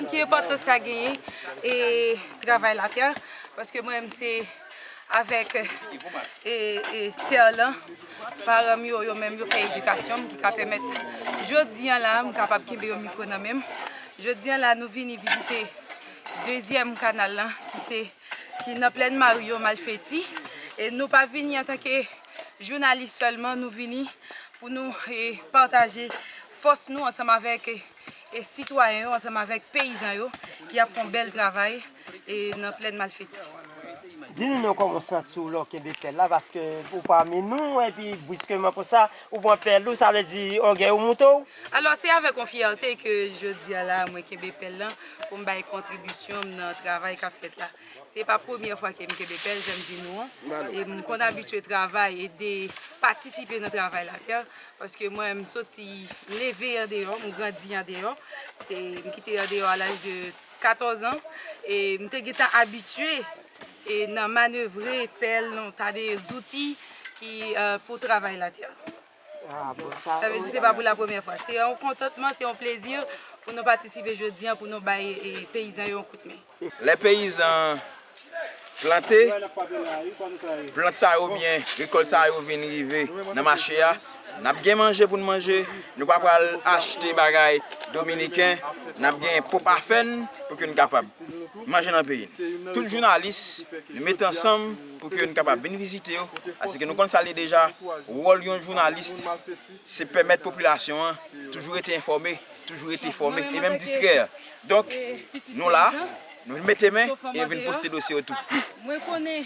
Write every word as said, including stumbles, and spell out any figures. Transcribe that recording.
Ki enpòtans sa genyen e travay latè, paske mwen menm se avèk e, e tè lan, paran m yo, yo menm yo fè edikasyon m ki ka pèmèt jodi an la m kapab kenbe yon mikwo nan men m. Jodi an la nou vini vizite dezyèm kanal lan ki se ki nan plèn mari yo Malfeti. E nou pa vini antanke jounalis sèlman, nou vini pou nou e, pataje fòs nou ansanm avèk e, e sitwayen yo, ansanm avèk peyizan yo ki ap fè yon bèl travay e, nan plèn Malfeti. Di nou non kòman w santi w lè w kenbe pèl la, paske ou pami nou, epi briskeman konsa, ou pran pèl ou, sa vle di ògèy ou moute w. Alò, se avèk yon fyète ke jodi a la, mwen kenbe pèl lan pou m bay kontribisyon m nan travay k ap fèt la. Se pa premyè fwa ke m kenbe pèl, jan m di nou an. E m konn abitye travay, ede patisipe nan travay latè, paske mwen, m soti, m leve andeyò, m grandi andeyò. Se, m kite andeyò a laj de katòz an, e m te gentan abitye e nan manevre pèl, nan ta de zouti ki e, pou travay latè. Ah, bon, sa, Sa vle di se pa pou la premyè fwa. Se yon kontantman, se yon plezi pou nou patisipe jodi an, pou nou bay e, peyizan yo yon kout men. Lè peyizan plante, plant sa yo oubyen rekòt sa yo vin rive nan mache a, n ap gen manje pou n manje, nou pa pral achte bagay dominiken, n ap gen pwòp afè n pou ke n kapab manje nan peyi n. Tout jounalis, nou mete ansanm pou ke n kapab vin vizite yo, paske nou konn sa l ye deja, wòl yon jounalis, se pèmèt popilasyon an toujou rete enfòme, toujou rete fòme e menm distrè. Donk, nou la, nou vin mete men e vin poste dosye yo tou. Mwen konnen